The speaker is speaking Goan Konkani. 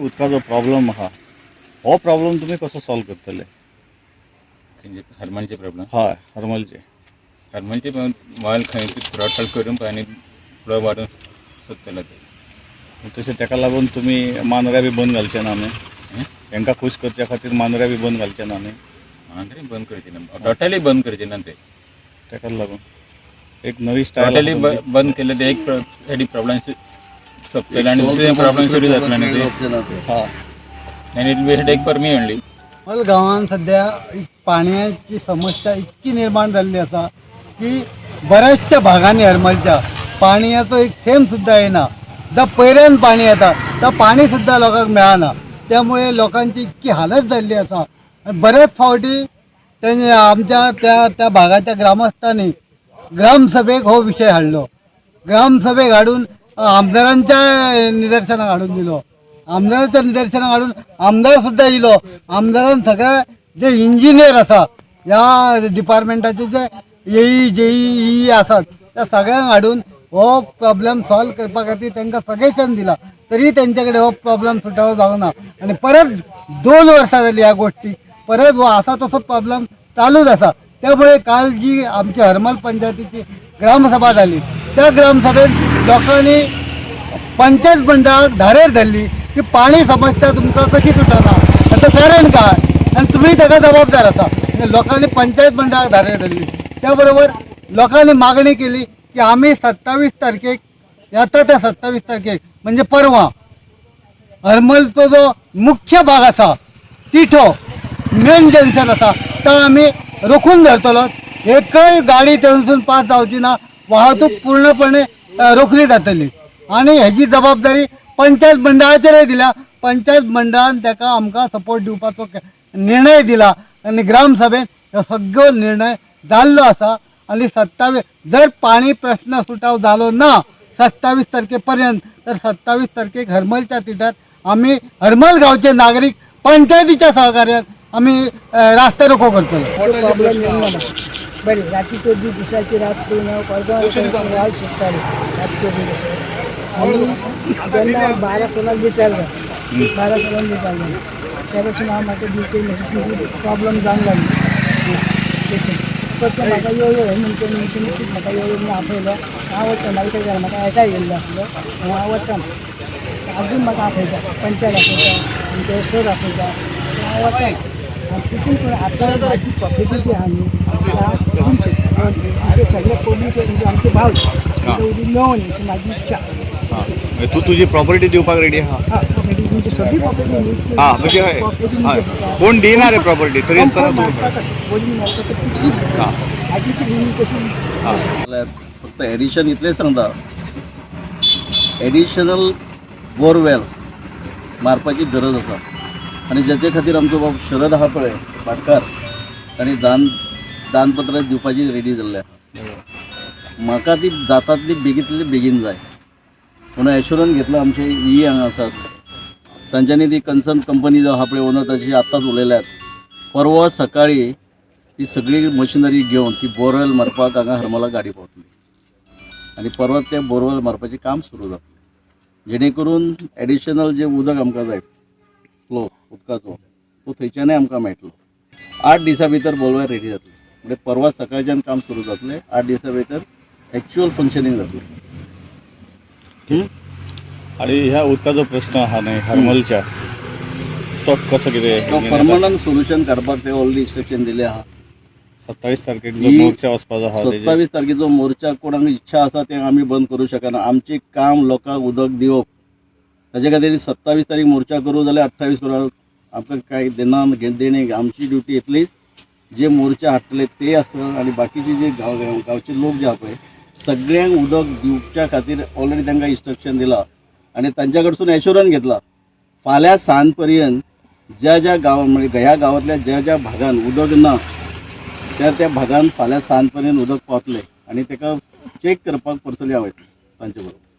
उदकाचो प्रॉब्लम आहा, हो प्रॉब्लम तुमी कसो सॉल्व करतले? हरमलचे प्रॉब्लम? हय, हरमलचे. हरमलचे वाल खंय थ्रॉटल करून पळय आनी फ्लो वाडोवंक सोदतले ते. तशें ताका लागून तुमी मांद्र्या बी बंद घालचे ना न्ही? तांकां खूश करच्या खातीर मांद्र्या बी बंद घालचे ना न्ही? मांद्रे बंद करचे ना, टोटली बंद करचे ना ते. ताकाच लागून एक नवी स्टायल. टोटली बंद केले ते एक सायडी प्रॉब्लम सोंपतले आनी दुसरे प्रॉब्लम सुरू जातले न्ही ते. हा. आनी it be headache for me only. Harmal गांवांत सध्या पाण्याची समस्या इतकी निर्माण जाल्ली आसा की बऱ्याचशा भागांनी हरमलच्या पाणयाचो एक थेंब सुद्दां येना. जर पयऱ्यान पाणी येता तर पाणी सुद्दां लोकांक मेळना. त्यामुळे लोकांची इतकी हालत जाल्ली आसा आनी बऱ्याच फावटी तेणे आमच्या त्या त्या भागाच्या ग्रामस्थांनी ग्रामसभेक हो विशय हाडलो. ग्रामसभेक हाडून आमदारांच्या निदर्शनाक हाडून दिलो. आमदाराच्या निदर्शनाक हाडून आमदार सुद्दां येयलो. आमदारान सगळे जे इंजिनियर आसा, ह्या डिपार्टमेंटाचे जे एई, जेई, ई आसात, त्या सगळ्यांक हाडून हो प्रॉब्लेम सॉल्व करपा खातीर तांकां सजेशन दिला. तरी तेंचे कडेन हो प्रॉब्लेम सुटावो जावना आनी परत 2 वर्सां जाली ह्या गोश्टी, परत हो आसा तसो प्रॉब्लेम चालूच आसा. त्यामुळे काल जी आमची हरमल पंचायतीची ग्रामसभा झाली, त्या ग्रामसभेत लोकांनी पंचायत मंडळाक धारेर धरली की पाणी समस्या तुमकां कशी सुटना, हाचें कारण काय आनी तुमी ताका जबाबदार आसा. म्हणजे लोकांनी पंचायत मंडळाक धारेर धरली. त्या बरोबर लोकांनी मागणी केली की आमी 27 तारखेक, येता त्या 27 तारखेक म्हणजे परवा, हरमलचो जो मुख्य भाग आसा, तिठो मेन जंक्शन आसा, तो आमी रोखून धरतलो. एकय गाडी थंयसून पास जावची ना. वाहतूक पूर्णपणे रोखली जातली आनी हेजी जबाबदारी पंचायत मंडळाचेरय दिल्या. पंचायत मंडळान ताका आमकां सपोर्ट दिवपाचो निर्णय दिला आनी ग्रामसभेन हो सगळो निर्णय जाल्लो आसा. आनी 27 जर पाणी प्रश्न सुटाव जालो ना 27 तारखे पर्यंत, तर 27 तारखेक हरमलच्या तिठार आमी हरमल गावचे नागरीक पंचायतीच्या सहकार्यान आमी रास्ता रोको करतले. प्रॉब्लेम येवंक ना. बरें, रातीचो बी दिसाची रात करून हांव कोरगांव वाल सोदतालें रातचो बी तशें. आनी तेन्ना 12 कोणाक विचारलें, 12 कोणाक विचारलें, त्या पासून हांव म्हाका दिवचे मातशी प्रॉब्लम जावंक लागली. तशें परतो म्हाका यो यो हें म्हणचे निश्चीत म्हाका यो यो म्हणून आपयलो. हांव वता, मागीर तें जालें, म्हाका एटाक येयल्लो आसलो आनी हांव वता. अजून म्हाका आपयता, पंचायत आपयता, आमचे सर आपयता, हांव वता. आनी तितून पूण आतां म्हाजी प्रॉपर्टी जी आहा न्ही, त्या तुमचे आमचे सगळे पब्लीक, म्हणजे आमचे भाव उदीक मेळोन अशी म्हाजी इच्छा. म्हणजे तूं तुजी प्रॉपर्टी दिवपाक रेडी आहा? हा, प्रॉपर्टी तुमची सगळी प्रॉपर्टी न्ही. हा, म्हणजे हय. प्रॉपर्टी. हय, कोण दिना रे प्रॉपर्टी, तरी आसतना तूं हा. हाजी ती कशी. जाल्यार फक्त एडिशन इतलें सांगता, एडिशनल बोरवेल मारपाची गरज आसा आनी जाचे खातीर आमचो बाब शरद आहा पळय भाटकार, तांणी दानपत्र दिवपाची रेडी जाल्ले आहा. म्हाका ती जातातली बेगींतली बेगीन जाय म्हणून एश्युरन्स घेतला. आमचे ई हांगा आसात, तांच्यांनी ती कन्सर्न कंपनी जो आहा पळय ओनर, ताची आत्ताच उलयल्यात. परवा सकाळी ती सगळी मशिनरी घेवन ती बोरवेल मारपाक हांगा हरमला गाडी पावतली आनी परत तें बोरवेल मारपाचें काम सुरू जातलें, जेणे करून एडिशनल जें उदक आमकां जाय, फ्लो उदकाचो, तो थंयच्यानय आमकां मेळटलो. 8 दिसां भितर बोरवेल रेडी जातलें, म्हणजे परवा सकाळच्यान काम सुरू जातलें, 8 दिसां भितर एक्च्युअल फंक्शनींग जातलें. आणि ह्या उदकाचो प्रश्न आहा न्ही हरमलच्या, तो कसो तो कितें? परमनंट सोल्युशन काडपाक ते ऑलरेडी इन्स्ट्रक्शन दिले आहा. 27 तारखेक जो मोर्चा वचपाचो आहा तेजेर? 27 तारखेचो मोर्चा कोणाक इच्छा आसा ते आमी बंद करूं शकना. आमचें काम लोकांक उदक दिवप. ताजे खातीर 27 तारीख मोर्चा करूं जाल्यार 28 करूं, आमकां कांय देना देणें. आमची ड्युटी इतलीच, जे मोर्चा हाडटले ते आसता आनी बाकीचे जे गांवचे लोक जे आहा पळय, सगळ्यांक उदक दिवच्या खातीर ऑलरेडी तांकां इन्स्ट्रक्शन दिलां आनी तांच्या कडसून एश्युरन्स घेतला. फाल्यां सांज पर्यंत ज्या ज्या गांवां, म्हणजे ह्या गांवांतल्या ज्या ज्या भागान उदक ना, त्या त्या भागान फाल्यां सांज पर्यंत उदक पावतलें आनी ताका चॅक करपाक पर्सनली हांव येतलो तांचे बरोबर.